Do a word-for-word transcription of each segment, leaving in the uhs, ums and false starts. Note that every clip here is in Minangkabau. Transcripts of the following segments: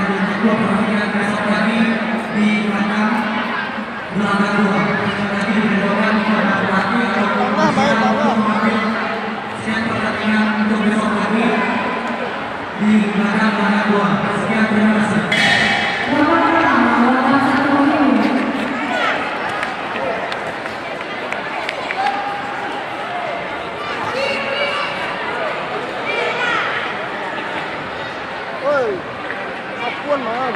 Untuk pertandingan besok pagi di belakang, belakang dua. Besok pagi diperbolehkan untuk berlatih ataupun bersiap untuk mengambil set pertandingan untuk besok pagi di belakang, belakang dua. Sekian, terima kasih. Oi, sapuan mah.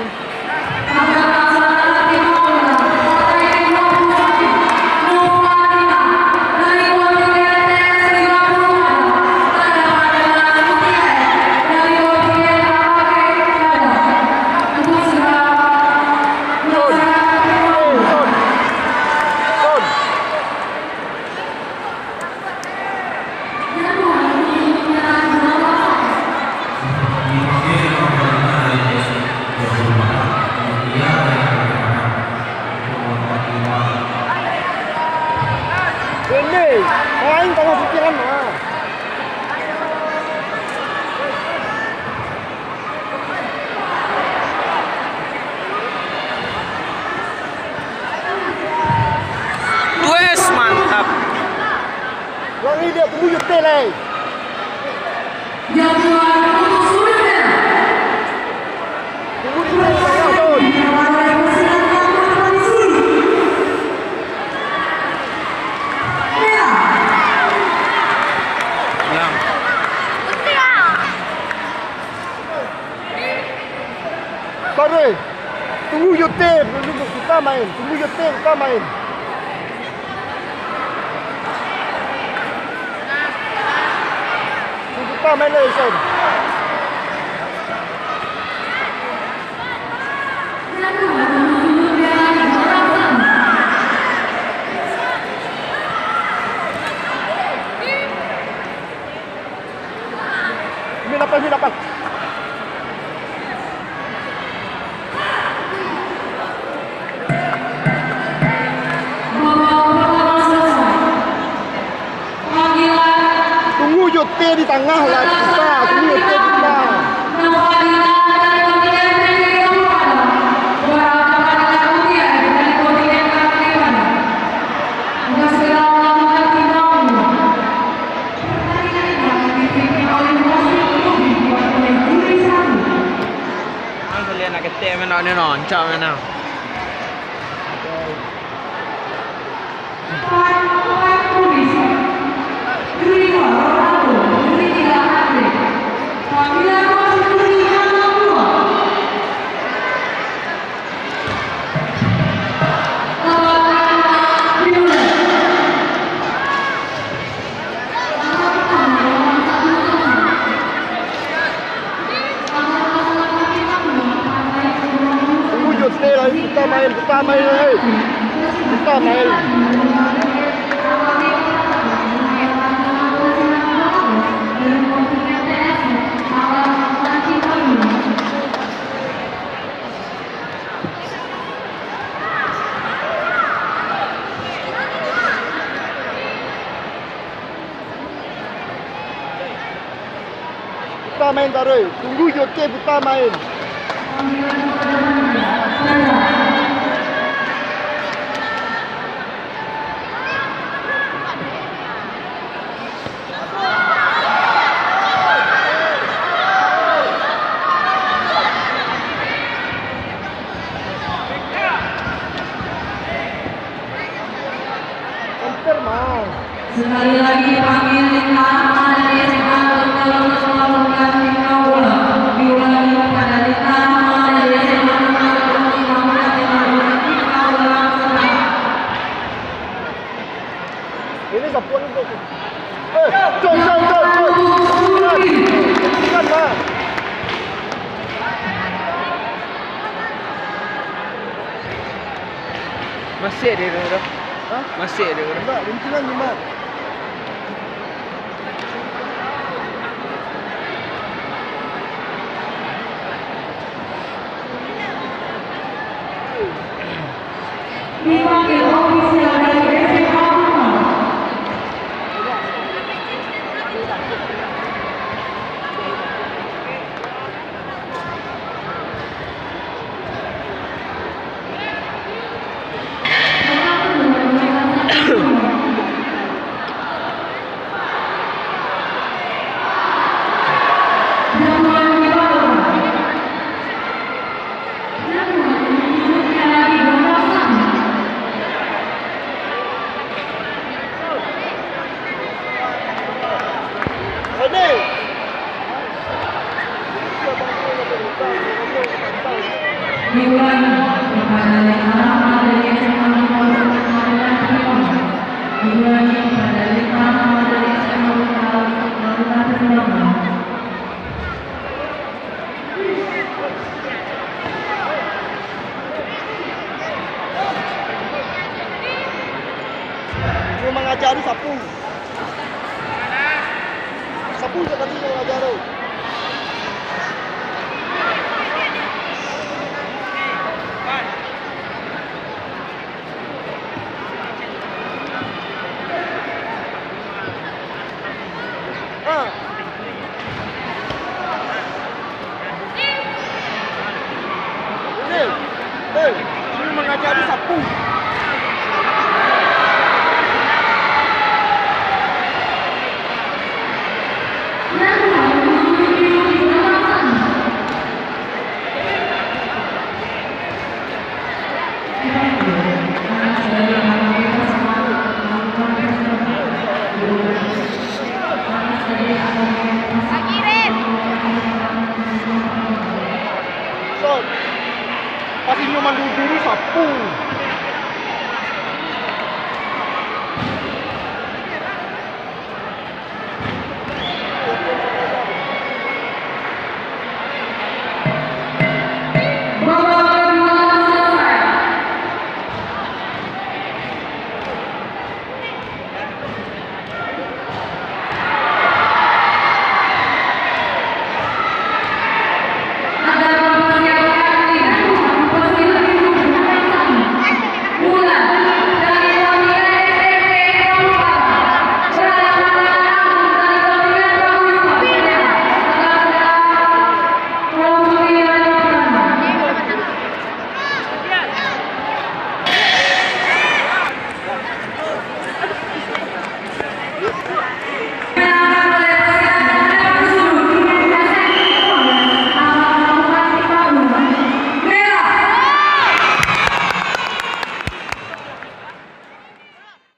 Ini, main tengah pikiran mah. Wes, mantap. Wang ini dia tunggu jutek lai. Jatuhan untuk Surabaya. Tunggu di tengah, Don. Bilang. Baru, eh. Tunggu jutek, tunggu jutek, kita main. Tunggu jutek, kita main. Tunggu kita main lagi, Son. Ini lapang, ini lapang. Tunggu jutek di tangah lah, kita. Tunggu jutek kita. Ang kalian nak ketek main nak ni no, ancak main nak. Tunggu jutek lah, kita main, kita main, eh. Kita main. Buta main taruih. Tunggu joki Buta main. Sekali lagi, panggil di nama dari S M A Kota Luna Selatan menggantikan bola. Diulangi, pada di nama dari S M A Kota Luna Selatan menggantikan bola. Ini sapuan itu. Eh, jauh, jauh, jauh, jauh. Bukan, Bang. Masih ada orang dah. Hah? Masih ada orang. Enggak, rintilan cuma. Cuma mangaja tu sapu. Sapu je tadi yang mangaja tu. Ha. Hei, hei, ini mangaja tu sapu. Pas inyo mandudu tu sapu.